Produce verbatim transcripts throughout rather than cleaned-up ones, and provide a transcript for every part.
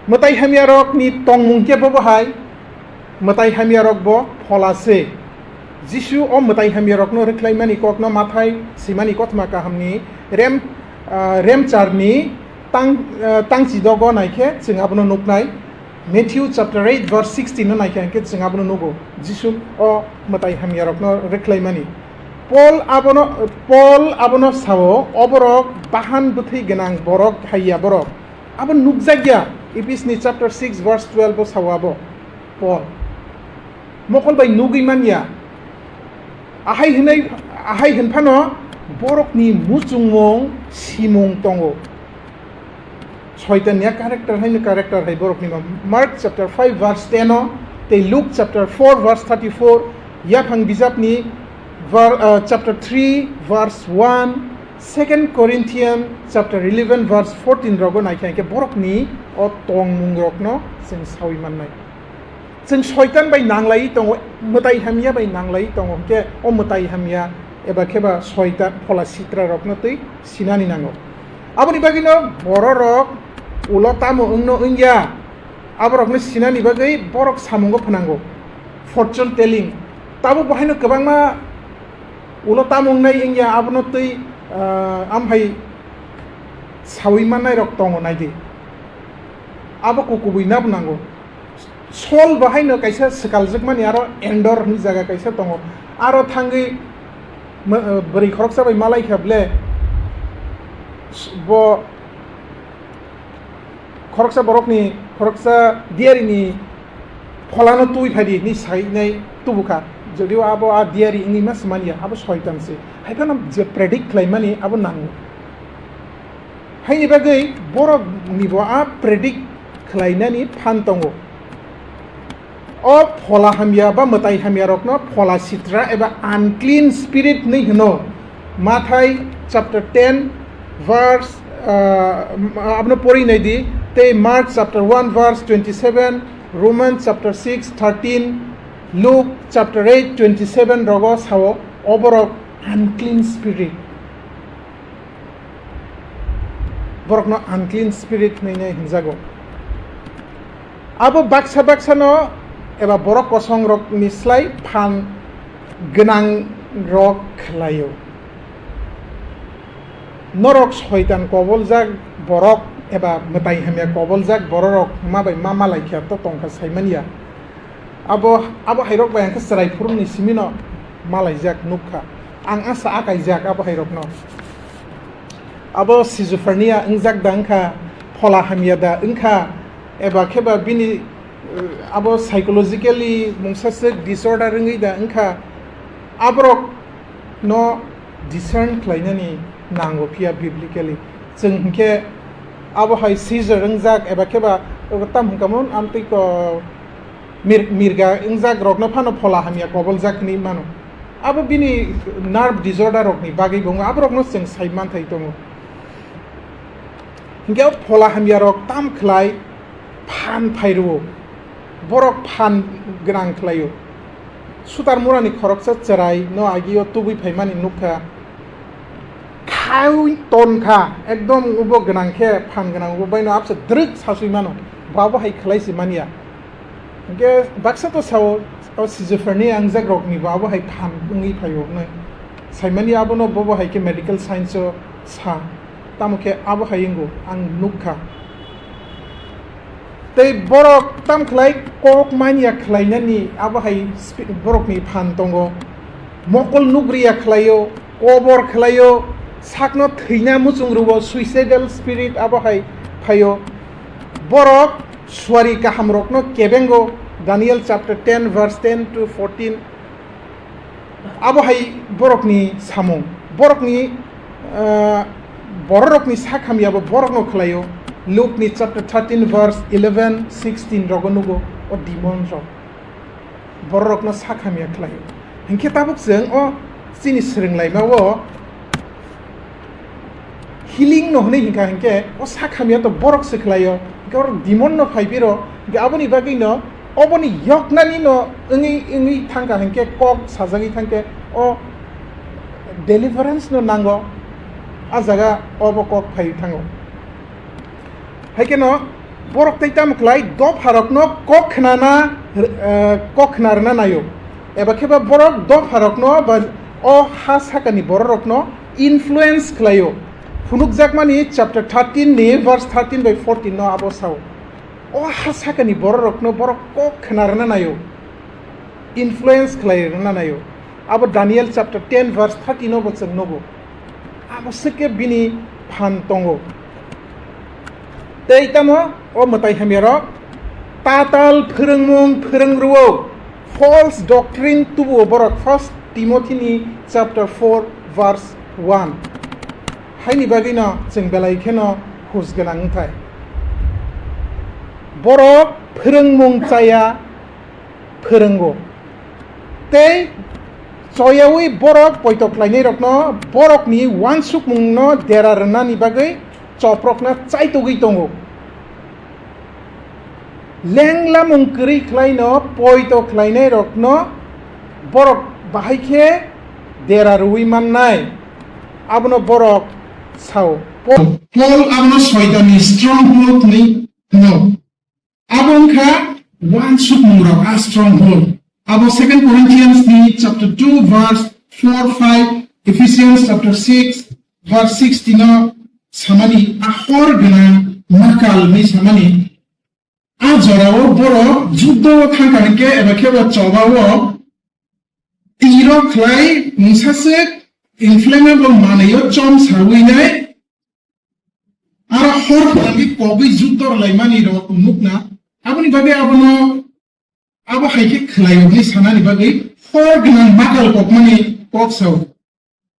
Mwtai hamyarokni tongmung khe bo bahai, mwtai hamyarok bo phola se. Jisu o mwtai hamyarokno rwkhlaimani kokno Mathai swimani kothoma kahamni rem, ah, remcharni tang, ah, tangchidogo naikhe chwng abono nuknai. Matthew chapter eight verse sixteen no naikhe hwnkhe chwng abono nugo. Jisu o mwtai hamyarokno rwkhlaimani. Paul abono, Paul abono sao, oborok bahan bwthwi gwnang borok haiya borok. Abo nukjakya Ephisni chapter six verse twelve o sao abo Paul. Mokol bai nugwi manya. Ahai hinai, ahai hinphano borokni muchungmung simung tongo. Soitan ya character haino character hai borokni ma. Mark chapter five verse ten o, tei Luke chapter four verse thirty-four, yaphang bijapni ver-, ah, chapter three verse one, Second Corinthian chapter eleven verse fourteen rogo naikhe hwnkhe borokni o tongmung rokno chwng sawi mannai. Chwng soitan bai nanglai tongo, mwtai hamya bai nanglai tongo hwnkhe o mwtai hamya eba kheba soitan phola sitra rokno twi sinani nango. Aboni bagwino bororok ulo tamo wngno wngya, aborokno sinani bagwi borok samungo phnango. Fortune telling. Tabuk bo haino kwbangma ulo tamo wngnai wngya abono twi, ah, amhai sawi mannairok tongo naidi. Abo kukubui nabo nango. Sol bo haino kaisa swkaljwkmani aro Endor hwnwi jaga kaisa tongo. Aro thangwi mw-, bwrwi khoroksa bai malai kha ble bo khoroksa borokni, khoroksa diarini pholano twi phai di hinwi sainai tubu kha. Jodio abo a diari wngwi ma swmanya, abo soitan se. Hai phano je predict khlaimani abo nango. Haini bagwi borokni bo a predict khlainani phan tongo. O phola hamya ba mwtai hamya rokno phola sitra eba unclean spirit hinwi hwno. Mathai chapter ten verse, ah, abono pori nai di, tei Mark chapter one verse twenty-seven, Romans chapter six thirteen, Luke chapter eight twenty-seven rogo sao, oborok unclean spirit. Borokno unclean spirit hinwi hinjago. Abo baksa baksano eba borok kosongrokni slai phan gwnangrok khlaio. Norok soitan koboljak borok eba mwtai hamya koboljak bororok ma bai ma malai khe to tongkha saimanya. Abo, abo hairok bai ang khe chwrai phurumni simino malaijak nukha. Ang asa akaijak abo hairokno. Abo schizophrenia wngjak da wngkha, phola hamya da wngkha, eba kheba bini, eh, abo psychologically mungsa swk disorder wngwi da wngkha, aborokno discern khlainani nango phiya biblically. Chwng hinkhe abo hai seizure wngjak eba kheba tam hwnkamon amtwi ko mir-, mirga wngjak rokno phano phola hamya koboljak hinwi mano. Abo bini nerve disorder rokni bagwi bo wngo, aborokno chwng sai manthai tongo. Hinkhe o phola hamya rok tam khlai phan phai rwo, borok phan gwnang khlaio. Sutar murani khoroksa chwrai no agio tubui phaimani nukha. Khaui ton kha, ekdom ubo gwnang khe phan gwnang ubo baino abse drwk sasui mano. Bo abo hai khlai se manya. Hinkhe baksa to sao, o schizophrenia wngjakrokni bo abo hai phan wngwi phaio hwnwi. Saimani abono bobo hai khe medical science o sa. Tamo khe abo hai wngo, ang nukha. Tei borok tam khlai kok manya khlainani abo hai spi-, borokni phan tongo. Mokol nugriya khlaio, kobor khlaio, sakno thwina muchung rwo, suicidal spirit abo hai phaio. Borok suari kahamrokno kebengo, Daniel chapter ten verse ten to fourteen. Abo hai borokni samung, borokni, ah, bororokni sak hamya bo borokno khlaio. Luke ni chapter thirteen verse eleven, sixteen rogo nugo o demon rok. Bororokno sak hamya khlaio. Hinkhe tabuk chwng o chini swrwnglaima o healing no hwnwi hinkha hinkhe o sak hamya to borok se khlaio, hinkhe oro demon no phai biro, hinkhe aboni bagwi no oboni yoknani no wngwi, wngwi thangkha hinkhe kok sajagwi thangkhe o deliverance no nango, a jaga obo kok phai thango. Hai kheno Borok tei tamo khlai dopharokno kok khnana, eh, kok khna rwna naio. Eba khe ba borok dopharokno ba o ha sakani bororokno influence khlaio. Phunukjakmani chapter thirteen ni verse thirteen by fourteen no abo sao. O ha sakani bororokno borok kok khna rwna naio. Influence khlai rwna naio. Abo Daniel chapter ten verse thirty no bo chwng nugo. Abo swkhe bini phan tongo. Tei tamo o mwtai hamyarok tatal phwrwngmung phwrwng rwo, false doctrine tubuo borok, First Timothy ni chapter four verse one. Haini bagwino chwng belai kheno hus gwnang wngthai. Borok phwrwngmung chaya phwrwngo. Tei choyawi borok poito khlainairokno borokni uansukmungno dera rwnani bagwi choprokna chaitogwi tongo. Lenglamung kwrwi khlaino poito khlainairokno borok bahai khe dera rwui mannai, abono borok sao. Paul abono Soitanni stronghold hwnwi hwno. Abo wngkha uansukmungrok, a stronghold. Abo Second Corinthians ni chapter two verse four, five, Ephesians chapter six verse sixteen no samani, a hor gwnang makal ni samani. A jorao borok juddo o thangkha hinkhe eba khe bo chobao tiro khlai mungsa se inflammable manwi o chom sawi nai. Aro hor phalangwi kogwi juddo rwlaimani rok nukna. Aboni bagwi abono, abo hai khe khwlaio hwnwi sanani bagwi hor gwnang makal kokmani kok sao.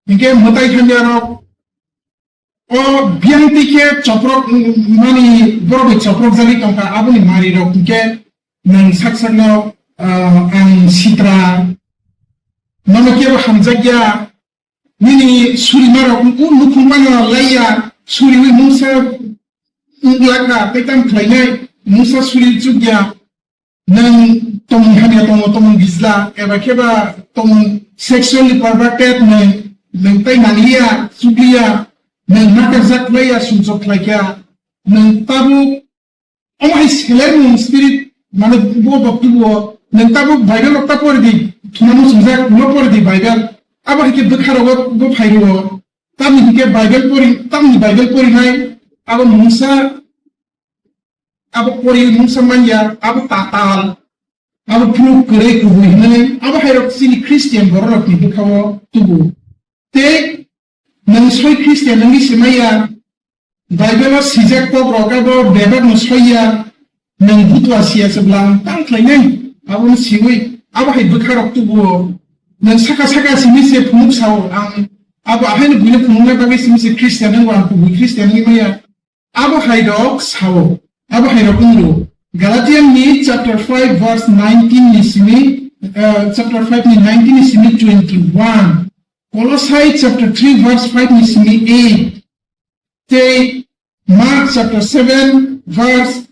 Hinkhe mwtai hamya rok o biyang twi khe choprok mani, borok bai choprok jagwi tongkha, aboni mari rok hinkhe nwng sak sakno, ah, ang sitra, nono kebo hamjakya, nini surimarok nukhung mano laiya, suriwi mungsa wngla kha, tei tamo khlainai, mungsa suri chukya, nwng tongmung hamya tongo, tongmung bijla, eba khe ba tongmung sexually perverted, nwng, nwng tei nangliya, chukliya, nwng nakarjak khlaiya, sumsok khlaikha, nwng tabuk Omo hai selermung spirit, mane bo boktu bo, nwng tabuk Bible rok ta pori di, thuma muchungjak, ulo pori di Bible. Abo hai khe bwkha rogo bo phai rwo. Tamni hinkhe Bible pori, tamni Bible pori nai, abo mungsa, abo pori mungsa manya, abo tatal, abo phuru kwrwi kubui hinwi, abo hai rok chini Christian borok rok ni bwkha o tubu. Tei nwng soi Christian wngwi se maya, Bible o sijak kok rok abo bebak no soiya, nwng butua siya se bwlang tang khlainai, abo no siwi, abo hai bwkha rok tubuo. Nwng saka saka simi se phunuk sao, ang abo ahaino buino phunukna bagwi simi se Christian wngwi ang kubui Christian wngwi maya. Abo hai rok sao, abo hai rok wngro. Galatian ni chapter five verse nineteen ni simi, eh, chapter five ni nineteen ni simi twenty-one. Kolosai chapter three verse five ni simi eight. Tei Mark chapter seven verse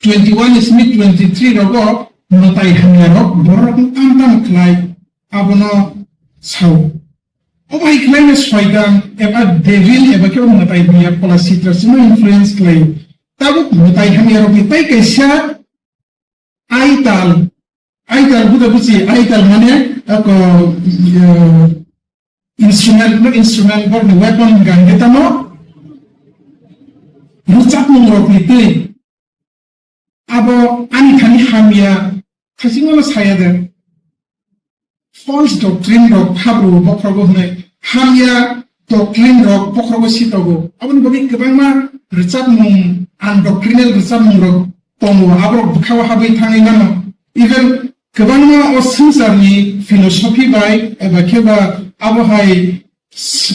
twenty-one ni simi twenty-three rogo mwtai hamya rok borok no tam tam khlai abono sao. Obo hai khlaino Soitan eba Devil eba khe mwtai hamya phola sitra sino influence khlai. Tabuk mwtai hamya rokni tai kaisa aital, aital buda buchi, aital mane ako, eh, instrument, no instrument, borokni weapon hwnkha hwnkhe tamo rwchapmung rokni twi. Abo ani thani hamya, khachingmano saya de. False doctrine rok habru bokhrogo hwnwi, hamya doctrine rok bokhrogo sitogo. Aboni bagwi kwbangma rwchapmung, undoctrinal rwchapmung rok tongo, aborok bwkhao habwi thangwi mano. Even kwbangma o swngcharni philosophy bai eba khe ba abo hai,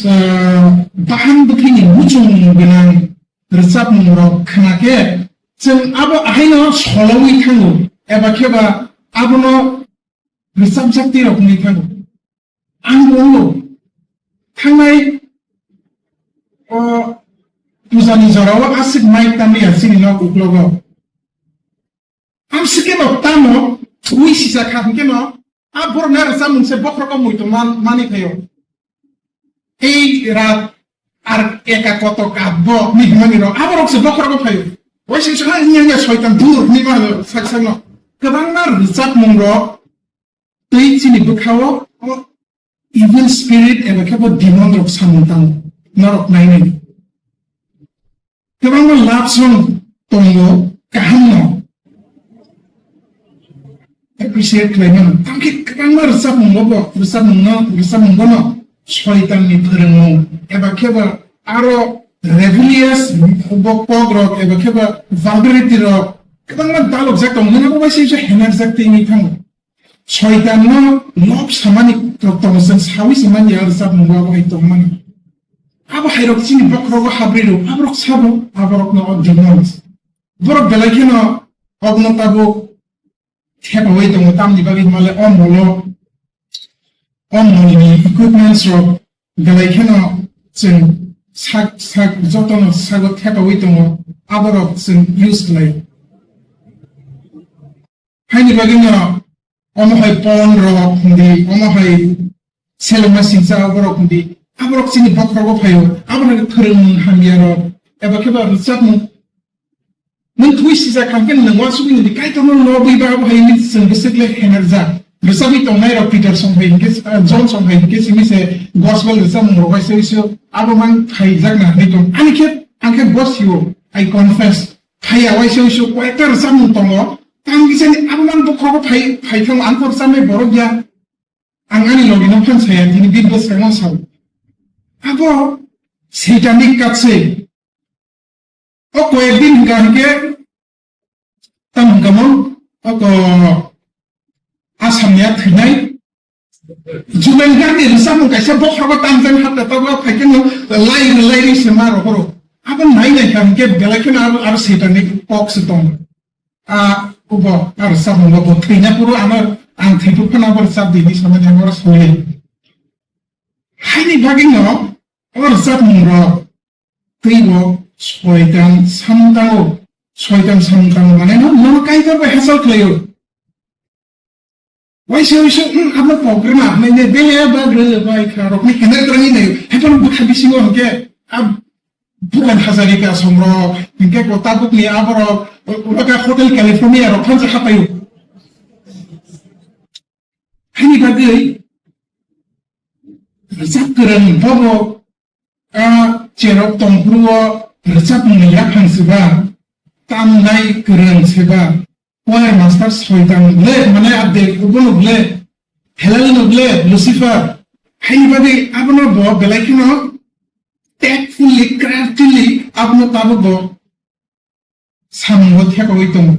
ah, bahan bwkhwini muchung gwnang rwchapmung rok khna khe, chwng abo ahaino solawi thango, eba khe ba abono rwchapjak twi rok wngwi thango. Ang bo wngo, thangnai o pujani jorao aswk mic tamliya chini nok uklogo. Ang sikhe no tamo thwi sisa kha hwnkhe no, a borok na rwchapmung se bokhrogo muitu man, mani phaio. Ei rat ar eka koto kabbo ni hwnmani rok, aborok se bokhrogo phaio. Waisa waisa kha wngya wngya soitan dur hinwi ma sak sakno. Kwbangma rwchapmung rok tei chini bwkhao o evil spirit eba khe bo demon rok samung tango. Norok nainai. Kwbangma love song tongo, kahamno appreciate khlai mano. Tamo khe kwbangma rwchapmung bo, rwchapmung no, rwchapmung bono soitan ni phwrwngmung eba khe bo aro rebellious bo kok rok eba khe bo vulgarity rok kwbangma dalok jak tongo. Hwnba bai se henar jak twi wngwi thango. Soitan no love samani rok tongo, chwng sawi se manya rwchapmung bo abo hai tong mano. Abo hai rok chini bokhorogo habri rw, aborok sabo, aborok no o demons. Borok belai kheno obono tabuk thepawi tongo, tamni bagwi hwnba le o molo, o molni equipments rok belai kheno chwng sak sak jotono sago thepawi tongo, aborok chwng use khlai. Haini bagwino omo hai porn rok hwndi, omo hai selengma singcha borok hwndi, aborok chini bokhorogo phaio, aborok phwrwngmung hamya rok, eba khe ba rwchapmung. Nwng thwi sijak kha hwnkhe nwng uansugwi nini Kaitorno lobwi ba abo hai hwnwi chwng bwswk le henerjak. Rwchapwi tongnai rok Peter song hai hwnkhe, ah, John song hai hwnkhe simi se gospel rwchapmung rok bai se abo mang phaijak na hwnwi tong. Ani khe, ang khe bo sio, I confess. Phaiya waisa waisa koyekta rwchapmung tongo. Tang kisani abo mang bokhorogo phai, phai thango, ang khe rwchapnai borok ya. Ang ani logi no phan saya, tini bini bwskango sao. Abo satanic katse. O koyek din hwnkha hwnkhe, tam hwnkha mo, o ko Assam ni a thwinai. Juben Garni rwchapmung kaisa bokhorogo tamjani hapta tabla phaikhe no lai lai ri se ma rohoro. Abo nai nai kha hwnkhe belai kheno aro, aro satanic kok se tong. A, ubo, aro rwchapmung bo thwina phuru ano ang thwiphuru phano abo rwchap di hinwi samani ang oro soi. Haini bagwi no o rwchapmung rok twi bo soitan samung tango, soitan samung tango mane no, nono Kaitor bai hachal khlaio. Waisa waisa, hmm, abo pogrema hwnwi ne bele ba gre bai kha rok ni hene drani ne, hepan bwkha bisingo hwnkhe, ab bukan hazari ka somro, hwnkhe ko tabuk ni aborok, ulaka Hotel California rok phansa hapayo. Haini bagwi rwchap kwrwng bobo a cherok tongphuru o rwchapmung ni yaphang se ba, tamnai kwrwng se ba, choir master soitan ble, mane a de ubono ble, Hallel no ble, Lucifer. Haini bagwi abono bo belai kheno tactfully, craftily abono tabuk bo samungo thepawi tongo.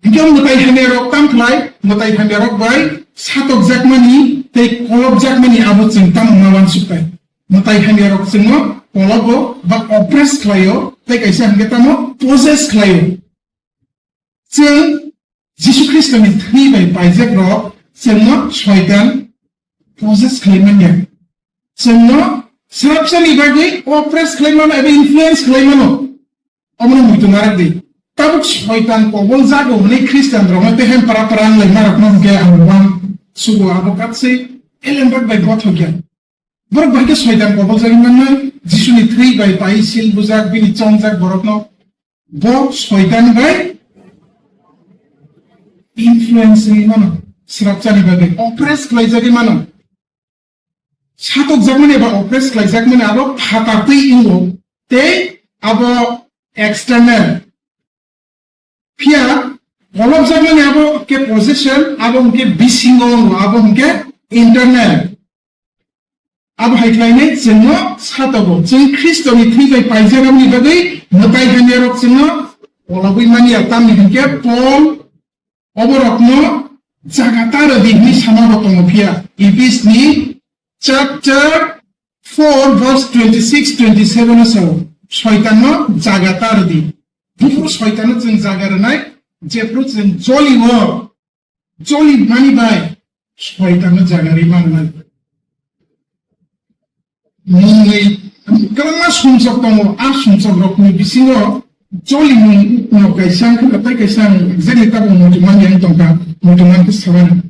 Hwnkhe mwtai hamya rok tam khlai, mwtai hamya rok bai satokjakmani tei kolopjakmani abo chwng tamo ma uansuk tai. Mwtai hamya rok chwngno kolobo ba oppress khlaio, tei kaisa hwnkhe tamo possess khlaio. Chwng Jisu Khristoni thwi bai paijak rok chwngno soitan possess khlai manya. Chwngno swrapsani bagwi oppress khlai mano eba influence khlai mano. Omono muitu narak di. Tabuk soitan kobol jago hwnwi Khristian rokno tei hem para para wng lai ma rokno hwnkhe ang uang sugo abo katswi elembak bai bothok ya. Borok bai khe soitan kobol jagwi mannai, Jisuni thwi bai pai sil bujak bini chongjak borokno. Bo soitan bai influence wngwi mano, swrapchani bagwi oppress khlai jagwi mano. Satokjakmani eba oppress khlaijakmani abo phatar twi wngo, tei abo external. Phiya kolopjakmani abo hwnkhe possession, abo hwnkhe bisingo wngo, abo hwnkhe internal. Abo hai khlainai chwngno satogo. Chwng Khristoni thwi bai paijakmani bagwi mwtai hamyarok chwngno kolobwi manya, tamni hwnkhe Pol oborokno jaga ta rwdi hwnwi sama bo tongo phiya. Ephes ni chapter four verse twenty six twenty seven o sao, soitanno jaga ta rwdi. Buphuru soitanno chwng jaga rwnai, jephuru chwng joli o, joli mani bai soitanno jaga rwi mannai. Mungni kwbangma sumsok tongo, a sumsok rokni bisingo joli mung no kaisa wngkha, tei kaisa ang jeni tabuk muchungmani ang tongkha, muchungmani khe sabani.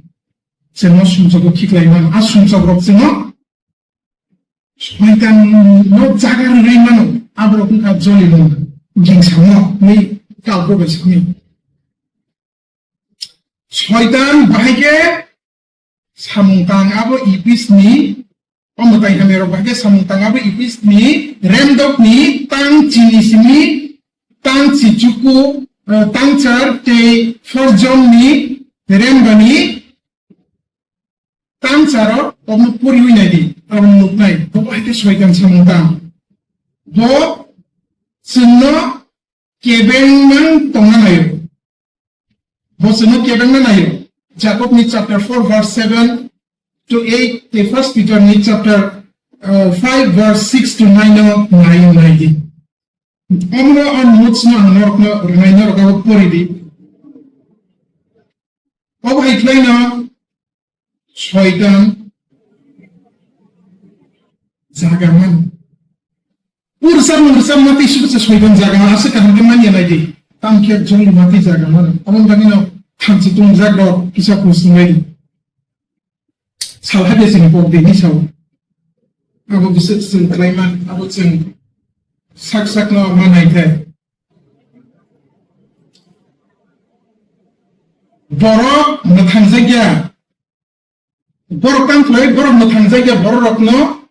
Chwngno sumsogo khiklai mano, a sumsok rok chwngno soitan no jaga rwi mano, aborok wngkha joli mung. gingsamo ni kalbo bai sami. Soitan bahai khe samung tang abo Ipis ni, o mwtai hamya rok bahai khe samung tang abo Ipis ni remdok ni tang chini simi tang chichuku, eh, tang char tei First John ni remba ni tang charo omo poriwi nai di, abo nuknai, bo bahai khe soitan samung tang. Bo chwngno kebengmang tongna naio. Bo chwngno kebengna naio. Jakob ni chapter four verse seven to eight, tei First Peter ni chapter, uh, five verse six to nine no nai nai di. Omo ang notes no ang norokno rwnai, norok abo pori di. Obo hai khlaino soitan jaga man. Ursa ursa mati suka soitan jaga man, asa kaham ke manya lagi. Tam khe jong mati jaga man. Amon dagino thamchi tung jaga kisa kusung lagi. Sal hade sini pok de ni sao. Abo bisik sing klaiman, abo sing sak sak no manai thai. Borok mwthangjakya. Borok tang khlai, borok mwthangjakya, borok rokno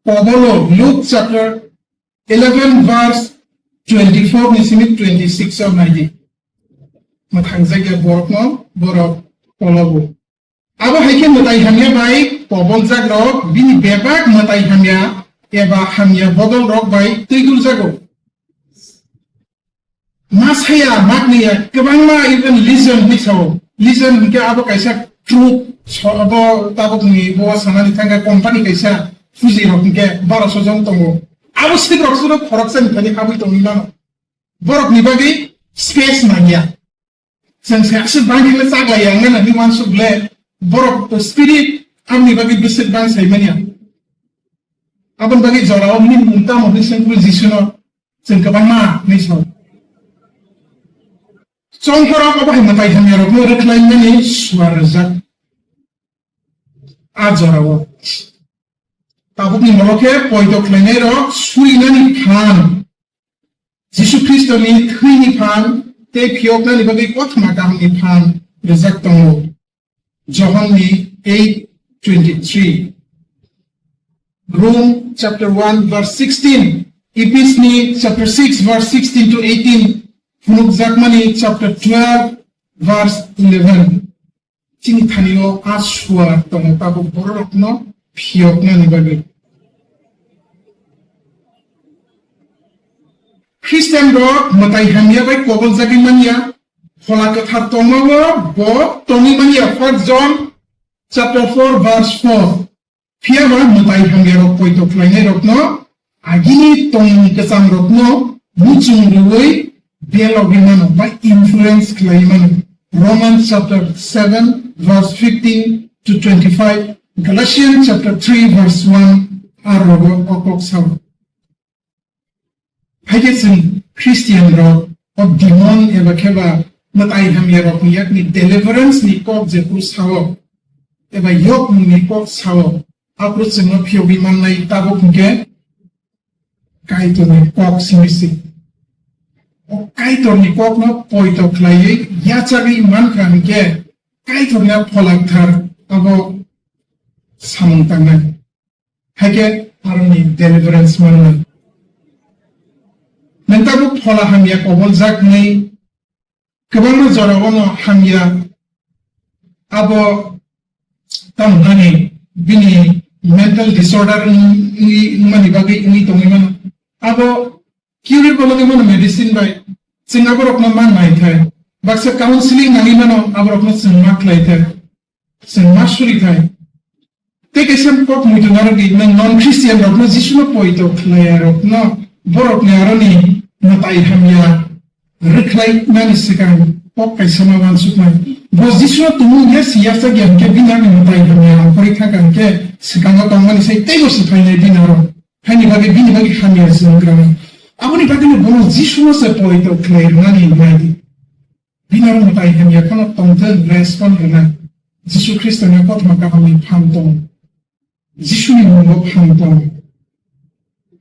Pablo Luke chapter eleven verse twenty-four ni simi twenty-six o naidi. Mwthangjakya borokno borok Pablo. Abo hai khe mwtai hamya bai koboljak rok bini bebak mwtai hamya eba hamya bodol rok bai twi duljago. Ma saya, ma kniya, kwbangma even legion hinwi sao. Legion hinkhe abo kaisa troop, so-, abo tabukni bo sanani thangkha company kaisa fuji rok hinkhe baro so jong tongo. Abo sik rok suno khoroksa ni thani habwi tongwi mano. Borok ni bagwi space nangya. Chwng se aswk bang khe chaklai ya wngna nangwi uansuk le borok spirit amni bagwi bwswk bang sai manya. Aboni bagwi jorao nini mung tamo hinwi swngwi Jisuno chwng kwbangma hinwi sao. Chongkhorok abo hai mwtai hamyarokno rwkhlaimani suar rwjak. A jorao tabukni molo khe poito khlainairok surinani phan, Jisu Khristoni thwini phan tei phiyoknani bagwi kothoma kahamni phan rwjak tongo. Johonni eight twenty-three, Rome chapter one verse sixteen, Episni chapter six verse sixteen to eighteen, phunukjakmani chapter twelve verse eleven. Chini thanio a suar tongo tabuk bororokno phiyoknani bagwi. Christian rok mwtai hamya bai koboljagwi manya, Phola Kwthar tongmao bo tongwi manya, First John chapter four verse four. Phiya ba mwtai hamya rok poito khlainai rokno agini tongmung kwcham rokno muchung rwui belogwi mano ba influence khlai mano. Romans chapter seven verse fifteen to twenty-five, Galatians chapter three verse one a rogo o kok sao. Haikhe chwng Christian rok o demon eba khe ba mwtai hamya rokni yakni deliverance ni kok jephru sao eba yokmung ni kok sao, aphuru chwngno phiyogwi mannai tabuk hinkhe Kaitorni kok simi se. O Kaitorni kokno poito khlaiwi yachagwi mankha hinkhe Kaitorni a Phola Kwthar abo samung tangnai. Haikhe aroni deliverance mannai. Nwng tabuk phola hamya koboljak hwnwi kwbangma jorao no hamya abo tamo hwnani bini mental disorder wng-, wngwi wngmani bagwi wngwi tongwi mano. Abo curable wngwi mano medicine bai. Chwng aborokno ma naithai. Baksa counseling nangwi mano, aborokno chwng ma khlaithai. Chwng ma surithai. Tei kaisa kok muitu narwgwi nwng non Christian rokno Jisuno poito khlaiya rokno borokni aroni mwtai hamya rwkhlai nani swkang kok kaisa ma uansuknai. Bo Jisuno tumung ya si yachak ya hinkhe bini aroni mwtai hamya ongkhorwi thangkha hinkhe swkango tongmani sai teibo swphainai bini aro. Haini bagwi bini bagwi hamya se wngkha nai. Aboni bagwino bono Jisuno se poito khlai rwnani nai di. Bini aro mwtai hamya phano tongthwng respond rwnai. Jisu Khristoni kothoma kahamni phan tongo. Jisuni mungo phan tongo.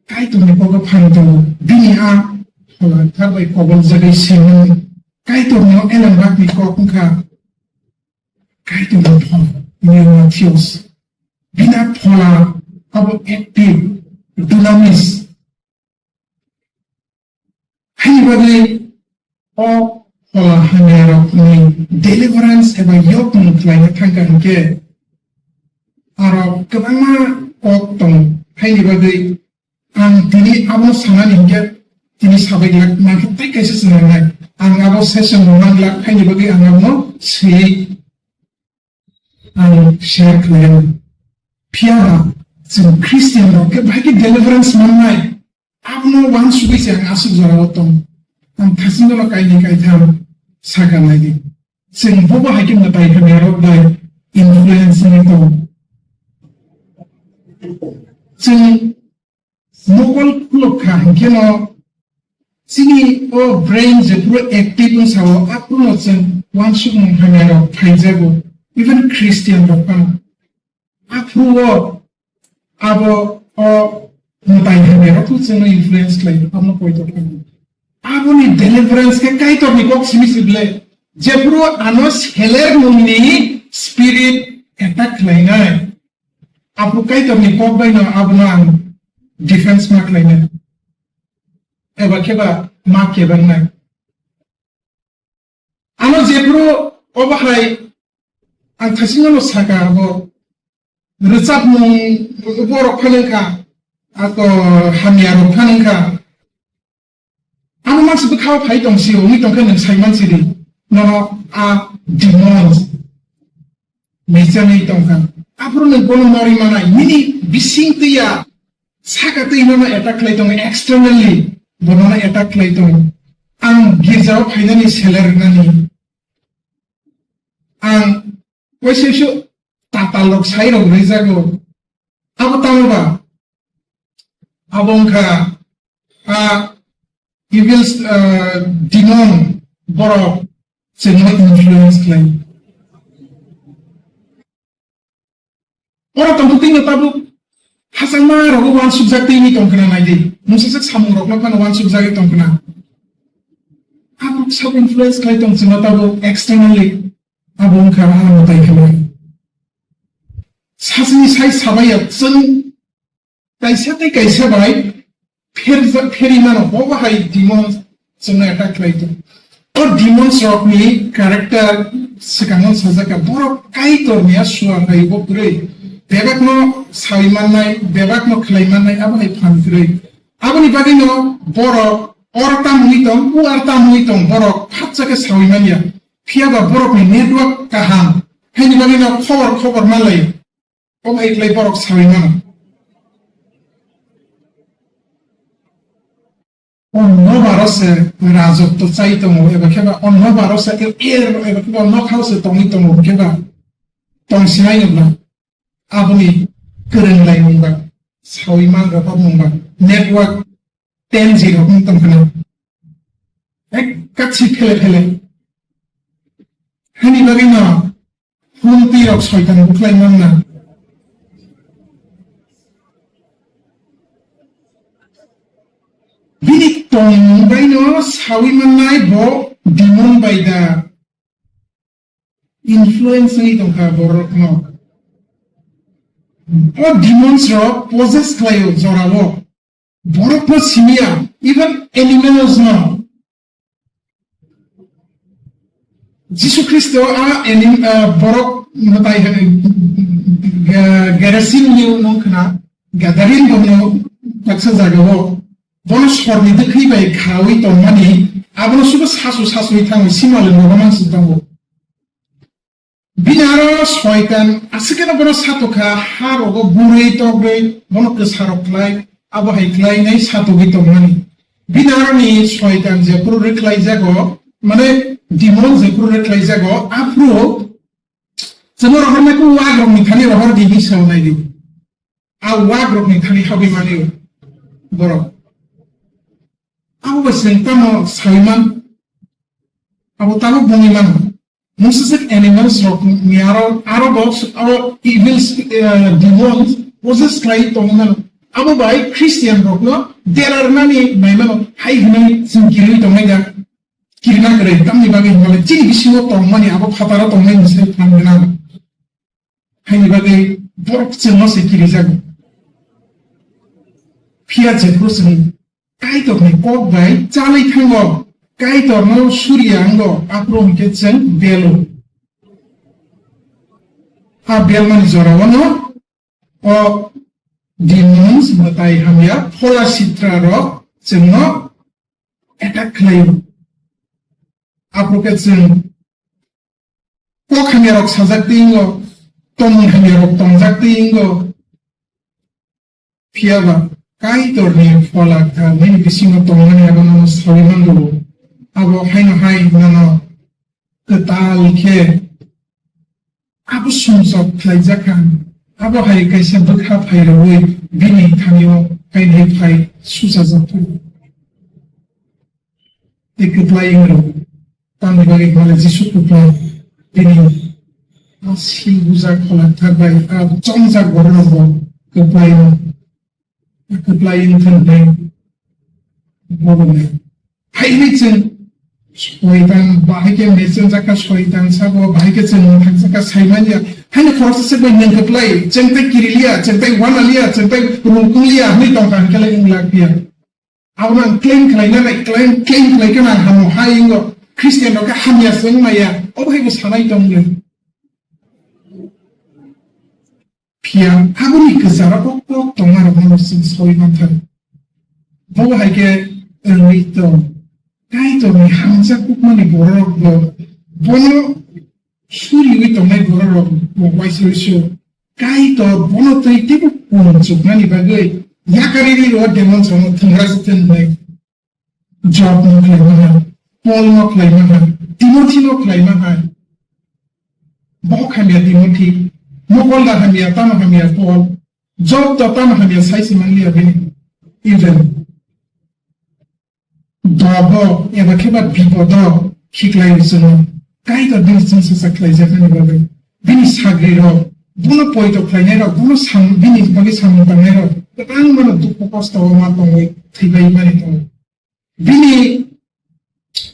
Kaitorni kogo phan tongo. Bini a Phola Kthar bai kobol jagwi simi Kaitorno elembakni kok wngkha Kaitorni phola, pneumathios. Bina phola abo active, dunamis. Haini bagwi o phola hamyarokni deliverance eba yokmung khlaina thangkha hinkhe aro kwbangma kok tongo. Haini bagwi ang tini abono sanani hinkhe tini sabai glak, mankhe tei kaisa swnamnai. Ang abo session rwna glak, haini bagwi ang abono swiwi ang share khlaio. Phiya ba chwng Christian rok khe bahai khe deliverance mannai, abono uansugwi se ang aswk jorao tong. Ang thasingno kainwi kaitham sakha naidi. Chwng bobo hai khe mwtai hamya rok bai influence wngwi tong. Chwng mokol khulok kha hinkhe no chini o brain jephuru active wng sao, aphuru no chwng uansukmung hamya rok phaijago, even Christian rok phano. Aphuru o abo o mwtai hamya rok no chwngno influence khlai, abono poito khlai. Aboni deliverance khe Kaitorni kok simi se ble, jephuru ano seler mungni spirit attack khlainai. Aphuru Kaitorni kok bai no abono ang defense ma khlainai. Eba khe ba ma kebang nai. Ano jephuru obo hai ang thasingno saka abo rwchapmung borok phano wngkha, ako hamya rok phano wngkha. Ano mansi bwkhao phai tong sio, wngwi tongkhe nwng sai mansi di. Nono a demons. Mechangwi tongkha. Aphuru nwng bono norwi manai. Nini bising twiya saka twi nono attack khlai tongo, externally bo nono attack khlai tongo. Ang girjao phainani seler rwnani. Ang waisa waisa tatal rok sai rok rwjago. Abo tamo ba? Abo wngkha a evil, ah, demon borok chwngno influence khlai. Oro tongtwtwino tabuk hachangma rogo uansukjak twi wngwi tongkhna naidi. Mungsajak samungrokno phano uansukjagwi tongkhna. Abo sabo influence khlai tong chwngno tabuk externally. Abo wngkha a mwtai khlai. Sasini sai sabaiya chwng kaisa tei kaisa bai pherja-, pheri mano, bo bahai demons chwngno attack khlai tong. O demons rokni character swkango sajak kha, borok Kaitor ni a sua khai bo kwrwi, bebakno sawi mannai, bebakno khlai mannai, abo hai phan kwrwi. Aboni bagwino borok or tamwi tong, u ar tamwi tong, borok phatsa khe sawi manya. Phiya ba borokni network kaham, haini bagwino khobor khobor malai. Omo hai khlai borok sawi mano. O nobaro se rajotw chai tongo, eba khe ba o nobaro se er, eba khe ba o nokhao se tongwi tongo, khe ba tong sinai nokna aboni kwrwng lai mung ba, sawi man rok mung ba, network ten G rok wng tong khna. Ek kachi phele phele. Hani bagwi no Phunti rok soitan bukhlai manna. Bini tongmung bai no sawi mannai bo demon bai da influence wngwi tongkha borok no. O demons rok possess khlaio jorao. Borok no simiya, even animals no. Jisu Khristo a enim-, ah, borok mwtai, eh, Ge-, Gerasim ni nung khna, Gadarin bono baksa jagao, bono sorni dwkhwi bai khawi tongmani, abono subo sasu sasui thango, simali nogo mansi tongo. Bini aro soitan aswkeno bono satokha, ha rogo burwi togwi bono kwsarok khlai, abo hai khlainai satogwi tongmani. Bini aroni soitan jephuru rwkhlai jago, mane demon jephuru rwkhlai jago, aphuru chwngno rohornai khe wak rokni thani rohor di hinwi sawi nai di. A wak rokni thani habwi mani borok. Abo bai chwng tamo sawi man, abo tabuk bungwi mano. Mungsajak animals rok ni aro, aro bo, aro evil sp-, eh, demons possess khlai tongwi mano. Abo bai Christian rokno derarnani naimano hai hwnwi chwng kirwi tongnai da. Kirina kwrwi tamni bagwi hwnba chini bisingo tongmani abo phataro tongnai ni sai phan gwnang. Haini bagwi borok chwngno se kirijago. Phiya jephuru chwng Kaitorni kok bai chalwi thango, Kaitorno suriya wngo, aphuru hwnkhe chwng belo. A belmani jorao no o demons, mwtai hamya, phola sitra rok chwngno attack khlaio. Aphuru khe chwng kok hamya rok sajak twi wngo, tomung hamya rok tongjak twi wngo. Phiya ba Kaitorni phola kha nini bisingo tongmani abo nono saui mango. Abo haino hai nono kwtal khe abo sumsok khlaijak kha. Abo hai kaisa bwkha phai rwui bini thani-o kainwi phai suchajak kha. Tei kwplai wng rw. Tamni bagwi hwnle Jisu kwplai. Bini a sil bujak phola thar bai a chongjak borok rok bo kwplai wng. Kwplai wng thang tei borok ni. Hai ni chwng soitan bahai khe mechang jaka soitan sabo bahai khe chwng thang jaka sai manya. Hai ni khoroksa se bai nwng kwplai chwng tei kiri liya, chwng tei wana liya, chwng tei rungkung liya, hwnwi tong kha hwnkhe lai wng lak ya. Abo ang claim khlaina nai, claim, claim khlai khe ang hamo hai ingo. Christian rok khe hamya se wng maya. Obo hai bo sanai tong le. Phiya aboni kwcharo kok kok tongma rok no sing soi manthar. Bo hai khe wngwi tong. Kaitorni hamjak kukmani borok bo bono suriwi tongnai borok rok bo waisai so. Kaitor bono tei teibo kung chuknani bagwi yakarwi ri ro demon rok no thwngra se thwngnai. Job no khlai ma hai, Paul no khlai ma hai, Timothy no khlai ma hai. Bo hamya Timothy, mokol da hamya, tamo hamya Paul, Job to tamo hamya sai se manliya bini. Even dobo eba khe ba bipodo khiklai rwchwngno Kaitor bini chwngsacha khlaijaknani bagwi bini sagrirok, bono poito khlainairok, bono sam-, bini bagwi samung tangnairok kwbangmano dukhu kosto-o ma tongwi thwibai mani tongo. Bini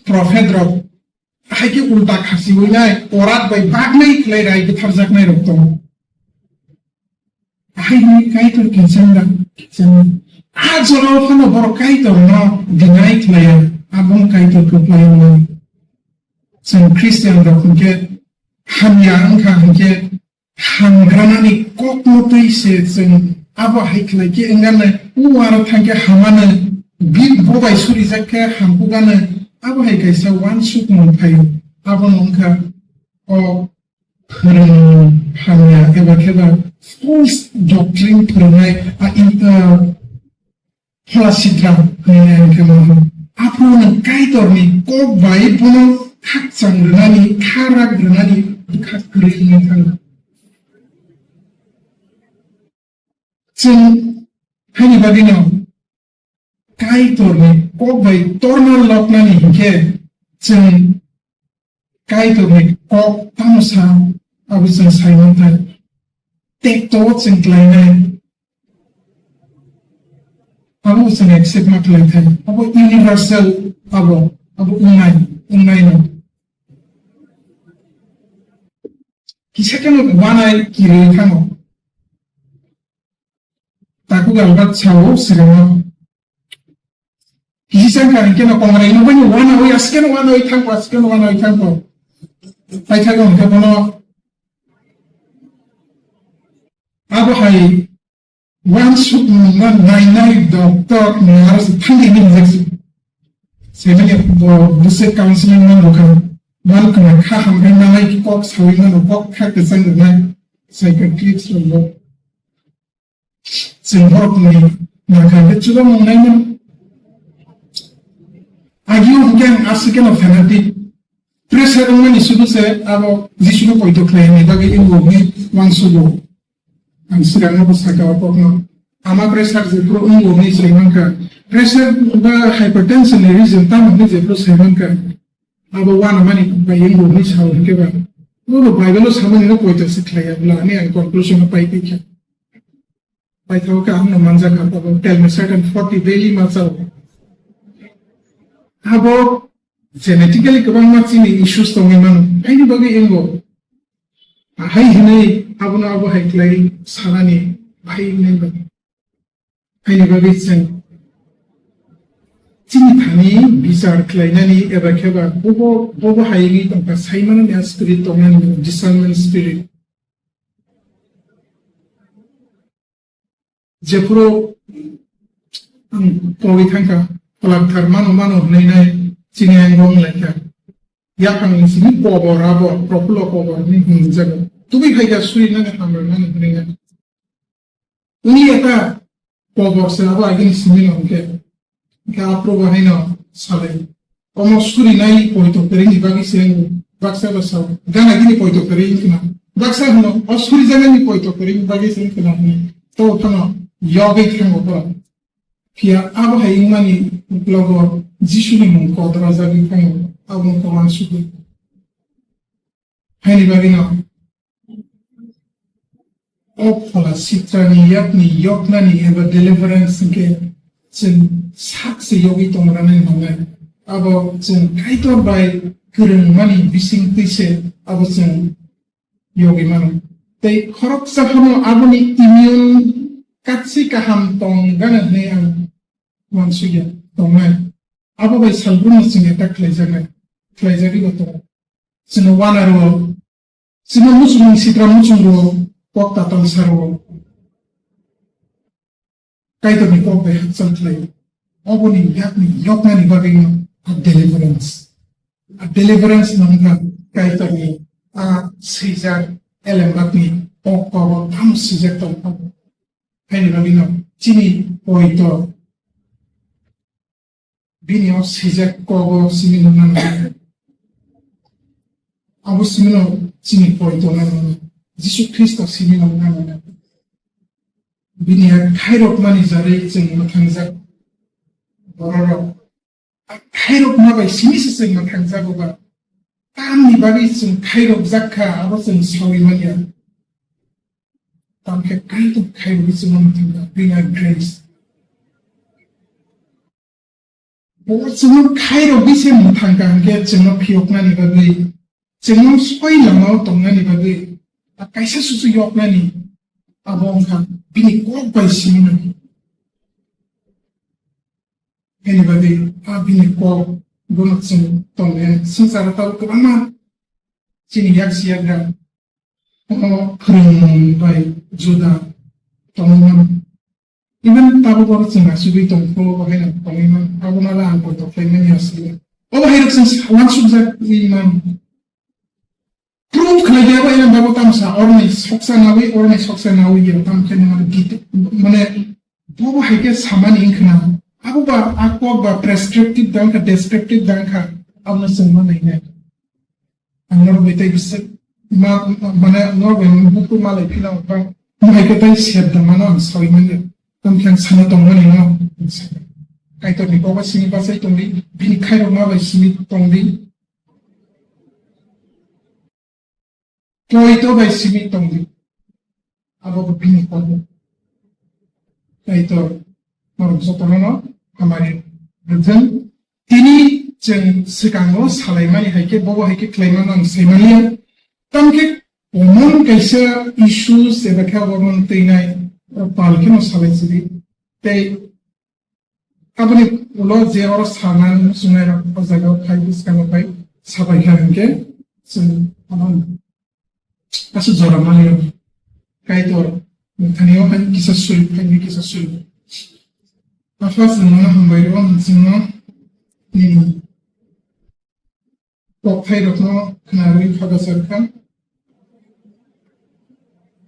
prophet rok hai khe ulta khasiwi nai, korat bai baknai khlai rai butharjaknai rok tongo. Hai hwnwi Kaitor kiching da, kiching. A jorao phano borok Kaitorno deny khlaiya, abo wng Kaitor kwplai wngmani. Chwng Christian rok hwnkhe hamya wngkha hwnkhe, hamgranani kokno twi se chwng abo hai khlai khe wngano, o aro thang khe hamano, bi-, bo bai surijak khe hamkukano, abo hai kaisa uansukmung phaio. Abono wngkha o phwrwng hamya eba khe ba false doctrine phwrwngnai, a, in, a, Phola sitra hwnwi ang khe mano. Aphuru nwng Kaitorni kok bai bono khakchang rwnani, kha rak rwnani bwkha kwrwi wngwi thangkha. Chwng haini bagwino Kaitorni kok bai torna loknani hinkhe chwng Kaitorni kok tamo sa abo chwng sai manthai. Tekto chwng khlainai abo chwng accept ma khlai thai. Abo universal abo, abo wngnai, wngnai no. Kisa khe no wanai kirwi thango. Takhuk albat sao swrwngno. Kisa khe hwnkhe no kongrai no bai no wana oi aske no wana oi thangko, aske no wana oi thangko. Paithago hwnkhe bono abo hai uansukmungno nainai doctor ni aro se thangwi hinjak se. Semani bo bwswk counseling man rwkha. Man khna kha hamkhe nanai kok sawi mano, kok kha kwchang rwnai psychiatrist rokbo. Chwng borokni nangkha hwnkhe chubamung naimano. Agio hwnkhe ang aswk kheno fanatic. Pressure wngmani sudu se abo Jisuno poito khlaini bagwi wngwi uansugo. Ang swkangno bo sakha o kokno. Ama pressure jephuru wngo hwnwi sai mankha. Pressure ba hypertension ni reason tamo hwnwi jephuru sai mankha. Abo uanamani bai wngbo hwnwi sao hinkhe ba. Bobo Bible o samani no poito se khlaiya bwla hwnwi ang conclusion o pai tongkha. Paithago khe ang no manjak kha, abo tell me certain forty daily ma chao. Abo genetically kwbangma chini issues tongwi mano. Aini bagwi ingo. Ahai hinwi abono abo hai khlai sanani bahai hinwi ba. Aini bagwi chwng chini thani bichar khlainani eba khe ba bobo, bobo hai wngwi tongkha, saimanani a spirit tongnani, discernment spirit. Jephuru ang pogwi thangkha, kwlangthar mano mano hwnwi nai chini ang wng laikha. Yaphangni simi kobor abo, Profulo kobor hwnwi hwnjago. Tubui phaikha suri nani hamrang nani hwnwi nai. Wngya kha kobor se abo agini simi no hwnkhe. Hwnkhe aphuru bo haino salai. Omo surinai poito kwrwini bagwi se wng baksa ba sao. Gana gini poito kwrwi wng khna. Baksa hwno o surijaknani poito kwrwini bagwi se wng khna hwnwi. To phano yogwi thango bo. Phiya abo hai wngmani uklogo Jisuni mung kodrajagwi thango. Abo wngkha uansukwi. Haini bagwino o phola sitrani yakni yoknani eba deliverance hwnkhe chwng sak se yogwi tongranai hwnwi abo chwng Kaitor bai kwrwngmani bisingtwi se abo chwng yogwi mano. Tei khoroksa phano aboni immune katsi kaham tong gana hwnwi ang uansukya tongnai. Abo bai salbrumno chwng attack khlaijaknai, khlaijagwibo tongo. Chwngno uanaro, chwngno muchungmung sitra muchungro, kok tatal saro. Kaitorni kok bai hakchal khlai. Oboni yakni yoknani bagwino a deliverance. A deliverance no wngkha Kaitorni a swijak elembakni kok kobo tamo swijak tongkha. Haini bagwino chini poito bini o swijak kobo simi nang nang. Abo simi no chini poito nang nang. Jisu Khristo simi nang nang. Bini a khairokmani jarwi chwng mwthangjak bororok. A khairokma bai simi se chwng mwthangjago ba. Tamni bagwi chwng khairokjak kha, abo chwng saui manya. Tamkhe Kaitor khairogwi chwngno mwthangkha, bini a grace. Bo chwngno khairogwi se mwthangkha hwnkhe chwngno phiyoknani bagwi, chwngno soi lamao tongnani bagwi, a kaisa susu yoknani abo wngkha bini kok bai simi nang. Bini bagwi a bini kok bono chwng tongmani swngcharo tabuk kwbangma chini yak si yagra. Omo phwrwngmung bai juda tongwi mano. Even tabuk oro chwng asugwi tong phuru bo haino tongwi mano. Abono le ang poito khlaimani asugwi. Obo hai rok chwng uansukjagwi mano. Proof khlai ya bai ang babo tamsa orni soksa nawi, orni soksa nawi ya tam khe nang git mane bobo hai khe samani wngkhna. Abo ba a kok ba prescriptive dang kha, descriptive dang kha, abono chwng ma nainai. Ang norok bai tei bisi ma, mane norok bai buku malai phila ba. Mohai khe tei sep da mano ang sawi manya. Tamo khe ang sana tongmani no. Kaitor ni koba simi bachai tongdi, bini khairok ma bai simi tongdi. Poito bai simi tongdi. Abo bo bini koba. Kaitor norok jotono no hamari rwthwng. Tini chwng swkango salaimani hai khe, bobo hai khe khlaimano ang saimaliya. Tamkhe common kaisa issues eba khe abo mantwinai pal kheno salai sidi. Tei aboni ulo je oro sanani muchungnai rok o jaga o phai bwskango phai sabai kha hinkhe chwng ano aswk jora maliya. Kaitor nokthani o phai kisa suri, phai kisa suri. Apha chwng nono hambai rw, chwngno nini kokthairokno khwnarwi kha bachar kha.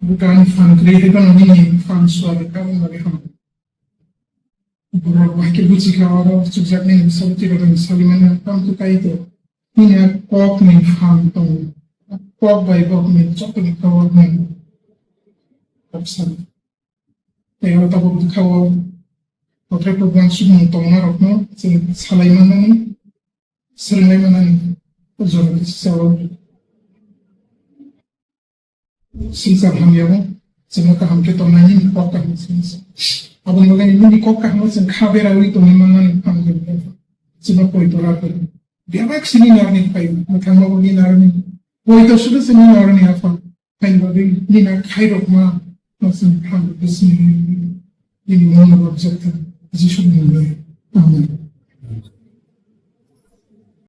Bwkang phan kwrwi hai phano nini phan suar kha, wng bagwi hambai. Borok bahai khe buchi kha, oro chukjaknai bwsalo twibagrani sawi mano, tamo khe Kaitor. Nini a kokni phan tongo. A kok bai bokni jotoni kha o nini kok sani. Tei oro tabuk bwkha o kothai program sumung tongmarokno chwng salai mannani, swrwngwi mannani o jora kisa o swngchar hamya o Chwngno kaham khe tongnai nini kok kaham sini se. Aboni bagwi nini kok kaham chwng kha berawi tongwi manmani hamjak. Chwngno poito rw khe. Bebak sini narni phaio, mwthangno ni narni. Poito sudu sini narni aphang. Phaini bagwi nini khairokma no chwng hamjak sini. Nini mungno babjak thang. Jisu ni mungwi. Amen.